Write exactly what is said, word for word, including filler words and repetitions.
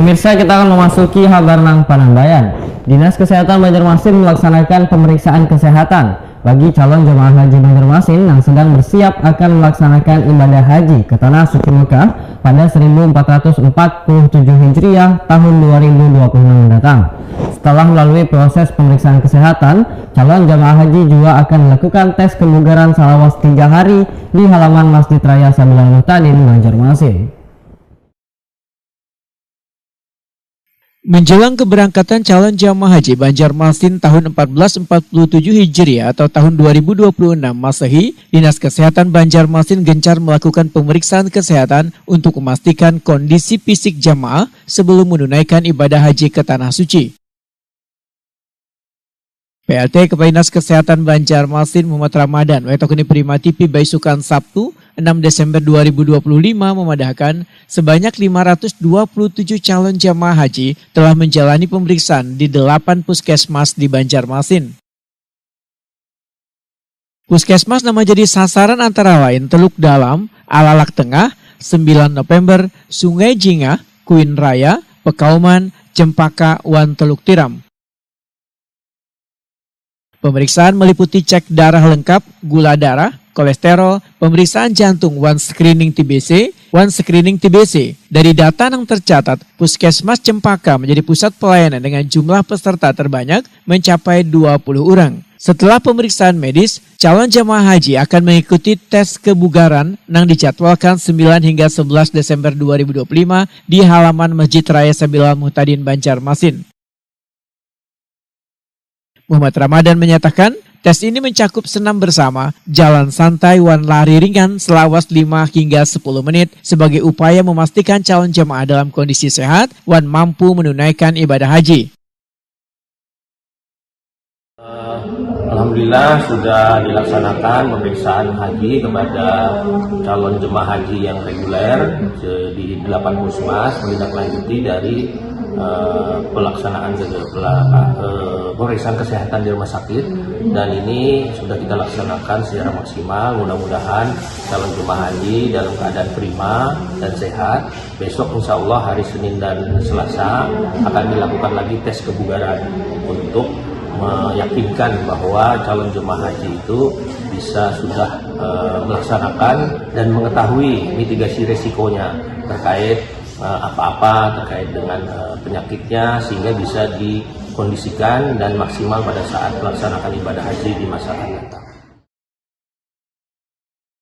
Pemirsa, kita akan memasuki habar nang panambayan. Dinas Kesehatan Banjarmasin melaksanakan pemeriksaan kesehatan bagi calon jemaah haji Banjarmasin yang sedang bersiap akan melaksanakan ibadah haji ke Tanah Suci Mekah pada seribu empat ratus empat puluh tujuh Hijriah tahun dua ribu dua puluh enam mendatang. Setelah melalui proses pemeriksaan kesehatan, calon jemaah haji juga akan dilakukan tes kebugaran salawas tiga hari di halaman Masjid Raya Sabilal Muhtadin, Banjarmasin. Menjelang keberangkatan calon jamaah haji Banjarmasin tahun empat belas empat puluh tujuh Hijriah atau tahun dua ribu dua puluh enam Masehi, Dinas Kesehatan Banjarmasin gencar melakukan pemeriksaan kesehatan untuk memastikan kondisi fisik jamaah sebelum menunaikan ibadah haji ke Tanah Suci. P L T Kepala Dinas Kesehatan Banjarmasin Muhammad Ramadan, Wetok ini Prima T V baisukan Sabtu, enam Desember dua ribu dua puluh lima, memadahkan sebanyak lima ratus dua puluh tujuh calon jamaah haji telah menjalani pemeriksaan di delapan puskesmas di Banjarmasin. Puskesmas nama jadi sasaran antara lain Teluk Dalam, Alalak Tengah, Sembilan November, Sungai Jingah, Kuin Raya, Pekauman, Cempaka, wan Teluk Tiram. Pemeriksaan meliputi cek darah lengkap, gula darah, kolesterol, pemeriksaan jantung, wan screening T B C, wan screening T B C. Dari data yang tercatat, Puskesmas Cempaka menjadi pusat pelayanan dengan jumlah peserta terbanyak mencapai dua puluh orang. Setelah pemeriksaan medis, calon jamaah haji akan mengikuti tes kebugaran yang dijadwalkan sembilan hingga sebelas Desember dua ribu dua puluh lima di halaman Masjid Raya Sabilal Muhtadin, Banjarmasin. Muhammad Ramadan menyatakan, tes ini mencakup senam bersama, jalan santai, wan lari ringan selawas lima hingga sepuluh menit sebagai upaya memastikan calon jemaah dalam kondisi sehat wan mampu menunaikan ibadah haji. Alhamdulillah, sudah dilaksanakan pemeriksaan haji kepada calon jemaah haji yang reguler di delapan puskesmas, menindaklanjuti dari eh, pelaksanaan ke, pela- eh, pemeriksaan kesehatan di rumah sakit, dan ini sudah kita laksanakan secara maksimal. Mudah-mudahan calon jemaah haji dalam keadaan prima dan sehat. Besok, insya Allah, hari Senin dan Selasa, akan dilakukan lagi tes kebugaran untuk meyakinkan bahwa calon jemaah haji itu bisa sudah eh, melaksanakan dan mengetahui mitigasi resikonya terkait eh, apa-apa terkait dengan eh, penyakitnya, sehingga bisa dikondisikan dan maksimal pada saat melaksanakan ibadah haji di masa akan datang.